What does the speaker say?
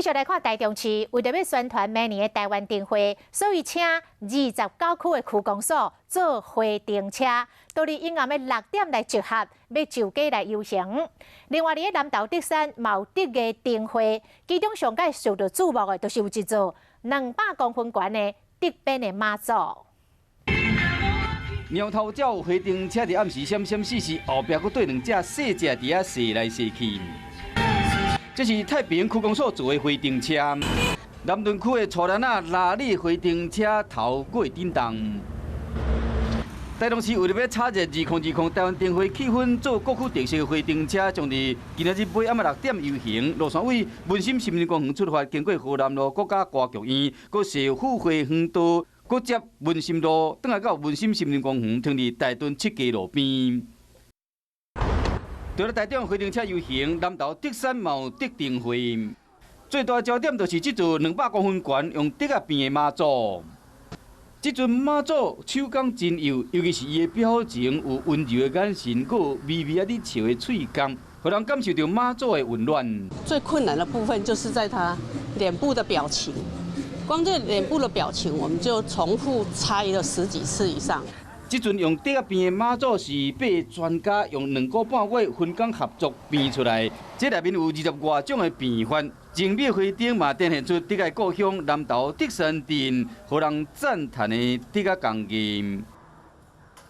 繼續來看台中市，為著欲宣傳明年的台灣燈會，所以請29區的區公所做回燈車，到佇陰暗的6點來集合，欲就街來遊行。另外，佇咧南投竹山嘛有竹藝燈會，其中上蓋受到矚目的，就是有一座200公分懸的竹編的媽祖。貓頭鳥回燈車佇暗時閃閃爍爍，後壁閣綴兩隻細隻佇遐踅來踅去。這是太平區公所做的回燈車，南屯區的楚蘭仔拉力回燈車頭過振動。台中市為著欲炒熱2020台灣燈會氣氛，做各區特色的回燈車，將佇今仔日尾暗6點遊行。路線為文心森林公園出發，經過河南路、國家歌劇院、閣社府花園道、閣接文心路，轉來到文心森林公園，停佇大屯七街路邊。除了台中回燈車遊行，南投竹山嘛有竹燈會，最大焦點就是這座200公分懸用竹仔編的媽祖。這尊媽祖手工真幼，尤其是伊的表情有溫柔的眼神，閣有微微仔咧笑的喙角，予人感受著媽祖的溫暖。最困難的部分就是在他臉部的表情，光這臉部的表情，我們就重複拆了十幾次以上。這尊用竹仔編的媽祖是八个專家用2個半月分工合作編出來，這內面有20外種的變法，精美花燈嘛展現出竹仔故鄉南投竹山鎮，予人讚嘆的竹仔工藝。